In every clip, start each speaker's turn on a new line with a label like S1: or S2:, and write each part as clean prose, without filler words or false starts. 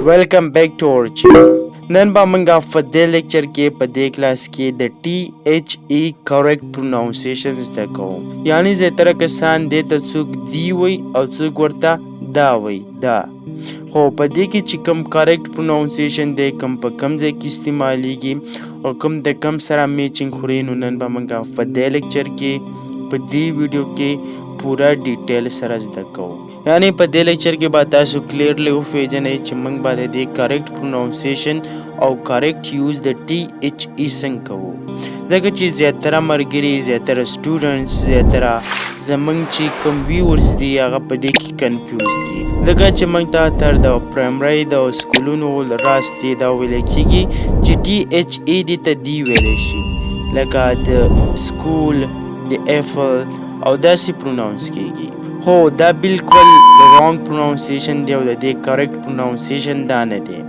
S1: Welcome back to our channel. نن به موږ په دې لیکچر کې، په دې کلاس کې د ټي ایچ ای کریکټ پروناونسیشن زده کوو. یعنی زیاتره کسان دې ته څوک دی وي او څوک ورته دا وي دا، خو په دې کې چې کوم کریکټ پروناونسیشن دی، کوم په کوم ځای کې استعمالیږي او کوم د کوم سره میچنګ خوري، نو نن به موږ په دې لیکچر کې، په دې ویډیو کې پوره ډیټیل سره زده کوو. یعنی په دې لیکچر کې به تاسو کلیئرلی وپیژنئ چې موږ به د دې کریکټ پروناونسیشن او کریکټ یوز د ټي ایچ ای څنګه کوو، ځکه چې زیاتره ملګري، زیاتره سټوډنټس، زیاتره زمونږ چې کوم ویورز دي، هغه په دې کې کنفیوز دي، ځکه چې موږ ته تر د پرایمري د سکولونو راستې دا ویل کېږي چې ټي ایچ ای دې ته دی ویلی شي، لکه د سکول، د اپل او داسې پروناونس کېږي، خو دا بالکل رانګ پروناونسیشن دی او د دې کریکټ پروناونسیشن دا نه دی.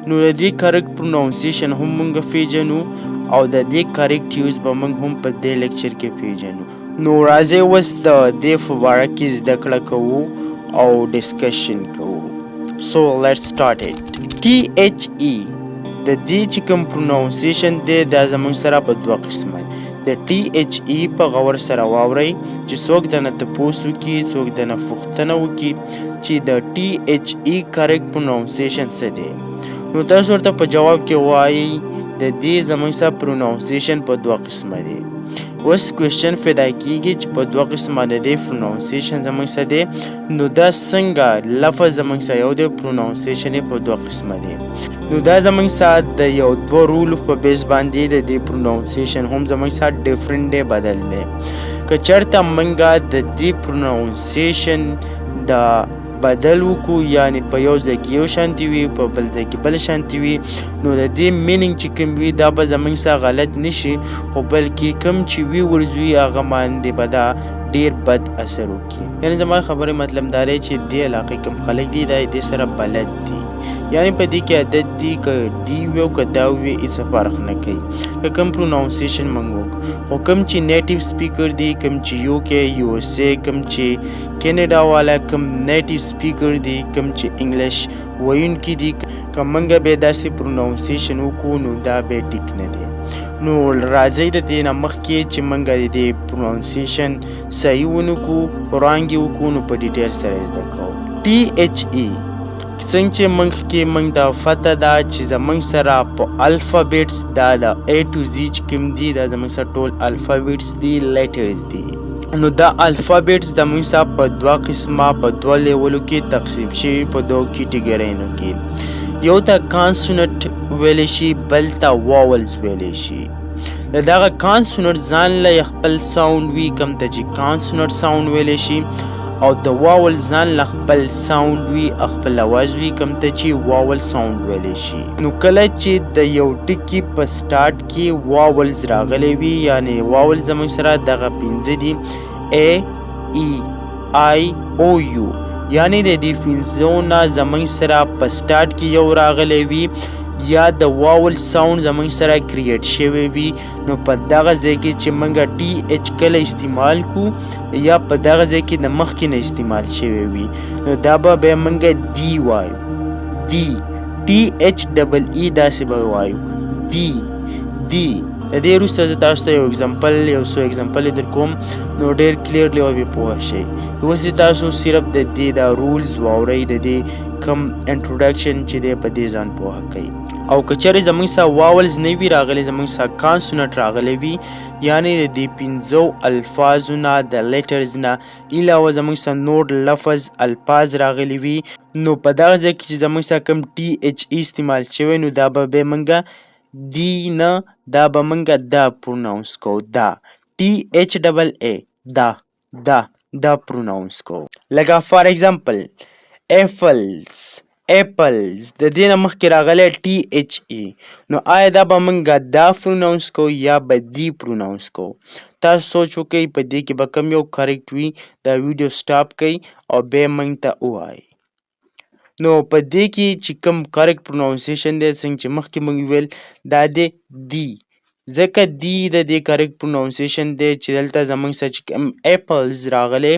S1: نو د دې کریکټ پروناونسیشن هم مونږ پیژنو او د دې کریکټ یوز به مونږ هم په دې لیکچر کې پیژنو. نو راځئ، اوس د دې په باره کې زده کړه کوو او ډسکشن کوو. So let's start it. ټي ایچ ای د دې چې کوم پروناونسیشن دی، دا زمونږ سره په دوه قسمه. د ټي ایچ ای په غور سره واورئ چې څوک د نه تپوس وکړي، څوک د نه پوښتنه وکړي چې د ټي ایچ ای کریکټ پروناونسیشن څه دی، نو تاسو ورته په جواب کې وایئ د دې زمونږ سره پروناونسیشن په دوه قسمه دی. اوس کوېشچن پیدا کیږي چې په دوه قسمه د دې پروناونسیشن زمونږ سره دی، نو دا څنګه؟ لفظ زمونږ سره یو دی، پروناونسیشن یې په دوه قسمه دی. نو دا زمونږ سره د یو دوه رولو په بیس باندې د دې پروناونسیشن هم زمونږ سره ډیفرنټ دی، بدل دی. که چېرته مونږه د دې پروناونسیشن د بدل وکړو، یعنی په یو ځای کې یو شانتي وي، په بل ځای کې بل شانتي وي، نو د دې مینینګ چې کوم وي، دا به زمونږ سره غلط نشي، خو بلکې کوم چې وي ورځوي، هغه باندې به دا ډیر بد اثر وکړي. یعنی زما خبرې مطلب دا دی چې دې علاقې کوم خلک دي، دا دې سره بلد دي، یعنی په دې کې عادت دي، که دی وي او که دا وي، هیڅ فرق نه کوي که کوم پروناونسیشن مونږ وکړو. خو کوم چې نیټیو سپیکر دي، کوم چې یو کې، یو ایس ای، کوم چې کینیډا والا کوم نیټیو سپیکر دي، کوم چې انګلیش ویونکي دي، که مونږ به داسې پروناونسیشن وکړو، نو دا به ټیک نه دی. نو راځئ، د دې نه مخکې چې مونږ د دې پروناونسیشن صحیح ونه کړو، رانګ یې وکړو، نو په ډیټیل سره یې زده کوو. ټي ایچ ای څنګه چې مونږ کې مونږ ته پته ده چې زمونږ سره په الفابیټس، دا د A to Z چې کوم دي، دا زمونږ سره ټول الفابیټس دي، لیټرز دي. نو دا الفابیټس زمونږ سره په دوه قسمه، په دوه لیولو کې تقسیم شوي، په دوه کیټیګرینو کې. یو ته کانسونټ ویلی شي، بل ته واولز ویلی شي. د دغه کانسونټ ځان له خپل ساوند وي، کوم ته چې کانسونټ ساوند ویلی شي، او د واول ځان له خپل ساوند وي، خپل اواز وي، کوم ته چې واول ساوند ویلی شي. نو کله چې د یو ټکي په سټارټ کې واولز راغلی وي، یعنی واول زموږ سره دغه پنځه دي، A E I O U، یعنی د دې پنځو نه زموږ سره په سټارټ کې یو راغلی وي یا د واول ساوند زموږ سره کریټ شوی وي، نو په دغه ځای کې چې موږ ټي ایچ کله استعمال کو یا په دغه ځای کې د مخکې نه استعمال شوی وي، نو دا به بیا موږ دی وایو. دی، ټي ایچ ډبل ای، داسې به وایو، دی، دی. د دې وروسته زه تاسو ته یو اگزامپل، یو څو اگزامپل در کوم، نو ډیر کلیئرلی به پوه شئ. اوس تاسو صرف د دې دا رولز واورئ، د دې کوم انټروډکشن چې دی، په دې ځان پوه کړئ. او که چېرې زموږ سره واولز نه وي راغلي، زموږ سره کانسونټ راغلی وي، یعنی د دې پنځو الفاظو نه، د لیټرز نه علاوه زموږ سره نور لفظ الفاظ راغلي وي، نو په دغه ځای کې چې زموږ سره کوم ټي ایچ ای استعمال شوی، نو دا به بیا موږ دی نه، دا به موږ دا پروناونس کوو، دا ټي ایچ ډبل ای، دا دا دا پروناونس کوو. لکه فار اگزامپل ایپلز، ایپلز. د دې نه مخکې راغلی ټي ایچ ای، نو آیا دا به موږ دا پروناونس کوو یا به دی پروناونس کوو؟ تاسو سوچ وکړئ، په دې کې به کوم یو کریکټ وي؟ دا ویډیو سټاپ کړئ او بیا موږ ته ووایئ. نو په دې کې چې کوم کریکټ پروناونسیشن دی، څنګه چې مخکې موږ ویل، دا دی دی. ځکه the د دې کریکټ پروناونسیشن دی چې دلته زمونږ سره چې کوم اپلز راغلی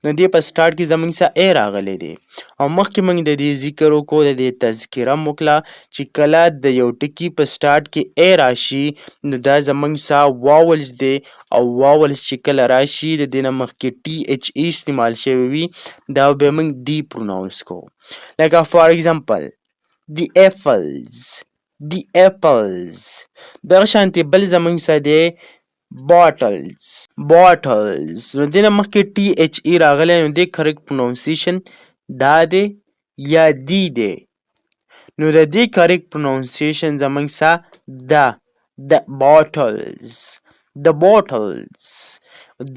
S1: نو دې په سټارټ کې زمونږ سره ای راغلی دی، او مخکې مونږ د دې ذکر وکړو، د دې تذکره مو وکړه چې کله د یو ټکي په سټارټ کې ای راشي نو دا زمونږ سره واولز دی، او واولز چې کله راشي د دې نه مخکې ټي ایچ ای استعمال شوی وي دا به مونږ دی پروناونس کوو. لکه فار ایگزامپل دی اپلز، دی اپلز. دغه شانتې بل زمونږ سره دی باټلز، باټلز. نو دې نه مخکې ټي ایچ ای راغلی نو دې کریکټ پروناونسیشن دا دی یا دی دی. نو د دې کریکټ پروناونسیشن زمونږ سره دا د باټلز، د باټلز،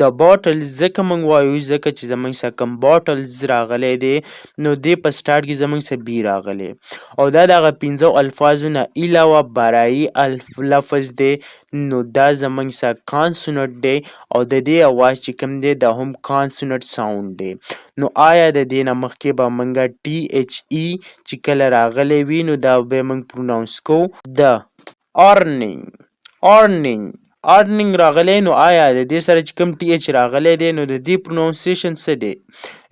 S1: د باټلز. ځکه مونږ وایو ځکه چې زمونږ سره کوم باټلز راغلی دی نو دې په سټارټ کې زمونږ سره بی راغلی، او دا د هغه پنځو الفاظو نه علاوه برایي لفظ دی نو دا زمونږ سره کانسونټ دی، او د دې اواز چې کوم دی دا هم کانسونټ ساوند دی. نو آیا د دې نه مخکې به مونږ ټي ایچ ای چې کله راغلی وي نو دا به مونږ پروناونس کوو د ارنینګ، ارنینګ، ارنینګ راغلی. نو آیا د دې سره چې کوم ټي ایچ راغلی دی نو د دې پروناونسیشن څه دی؟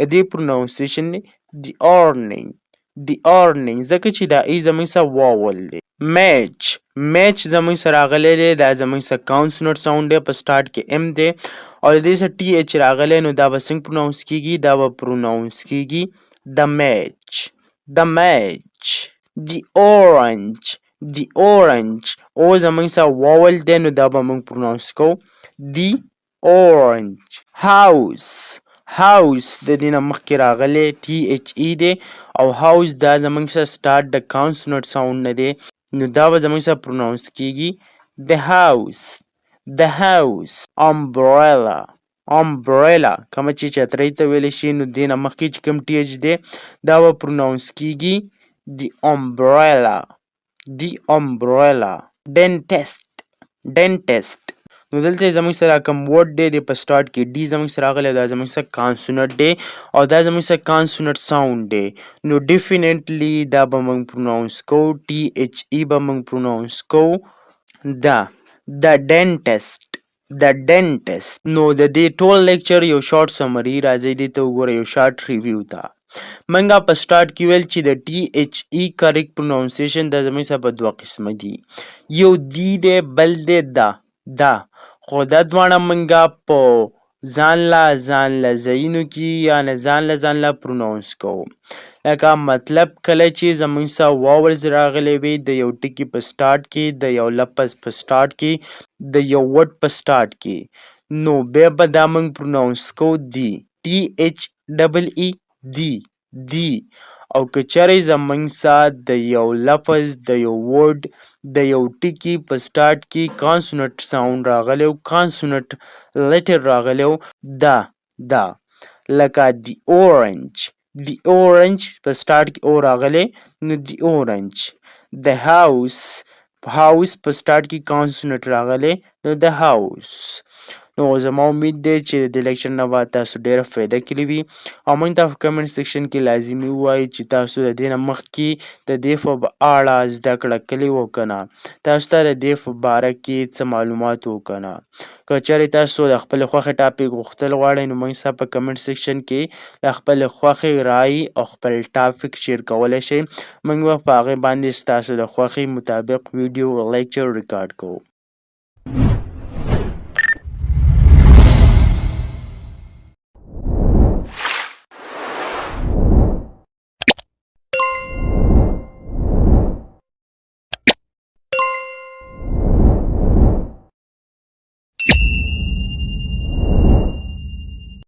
S1: د دې پروناونسیشن دی دی ارنینګ، دی ارنینګ، ځکه چې دا ای زمونږ سره واول دی. میچ، میچ زمونږ سره راغلی دی، دا زمونږ سره کانسونټ ساوند دی، په سټارټ کې ایم دی، او د دې سره ټي ایچ راغلی نو دا به څنګه پروناونس کیږي؟ دا به پروناونس کیږي د میچ، د میچ. دی اورنج، دی اورنج، او زمونږ سره واول دی نو دا به مونږ پروناونس کوو دی اورنج. هاوس، هاوس د دې نه مخکې راغلی ټي ایچ ای دی، او هاوس دا زمونږ سره سټارټ د کانسونټ ساوند نه دی نو دا به زمونږ سره پروناونس کیږي د هاوس، د هاوس. امبریلا، امبریلا کومه چې چترۍ ته ویلی شي نو دې نه مخکې چې کوم ټي ایچ دی دا به پروناونس کیږي دی امبریلا، دی امبریلا. ډینټسټ، ډینټسټ. نو دلته زمونږ سره کوم ورډ دی د په سټارټ کې ډي زمونږ سره راغلی، دا زمونږ سره کانسونټ دی او دا زمونږ سره کانسونټ ساوند دی نو ډیفینیټلی دا به مونږ پروناونس کوو ټي ایچ ای به مونږ پروناونس کوو دا د ډینټسټ، د ډینټسټ. نو د دې ټول لیکچر یو شارټ سمری راځئ دې ته وګورئ، یو شارټ ریویو ته. مونږه په سټارټ کې ویل چې د ټي ایچ ای کریکټ پروناونسیشن دا زمونږ سره په دوه قسمه دي، یو دی دی بل دی دا دا، خو دا دواړه مونږه په ځان له ځان له ځایونو کې یا نه ځان له ځان له پروناونس کوو. لکه مطلب کله چې زمونږ سره واولز راغلی وي د یو ټکي په سټارټ کې، د یو لفظ په سټارټ کې، د یو ورډ په سټارټ کې، نو بیا به دا مونږ پروناونس کوو دی، ټي ایچ ډبل ای دی، دی. او که چېرې زمونږ سره د یو لفظ، د یو ورډ، د یو ټکي په سټارټ کې کانسونټ ساوند راغلی او کانسونټ لیټر راغلی و دا دا، لکه دی اورنج، دی اورنج په سټارټ کې او راغلی نو دی اورنج. د هاوس، هاوس په سټارټ کې کانسونټ راغلی نو د هاوس. نو زما امید دی چې د دې لیکچر نه به تاسو ډېره فایده کړې وي، او موږ ته په کمنټ سیکشن کې لازمي ووایئ چې تاسو د دې نه مخکې د دې په اړه زده کړه کړې وه که نه، تاسو ته د دې په باره کې څه معلومات وو که نه. که چېرې تاسو د خپلې خوښې ټاپک غوښتل غواړئ نو موږ سره په کمنټ سیکشن کې د خپلې خوښې رای او خپل ټاپک شیر کولی شئ، موږ به په هغې باندې ستاسو د خوښې مطابق ویډیو لیکچر ریکارډ کوو.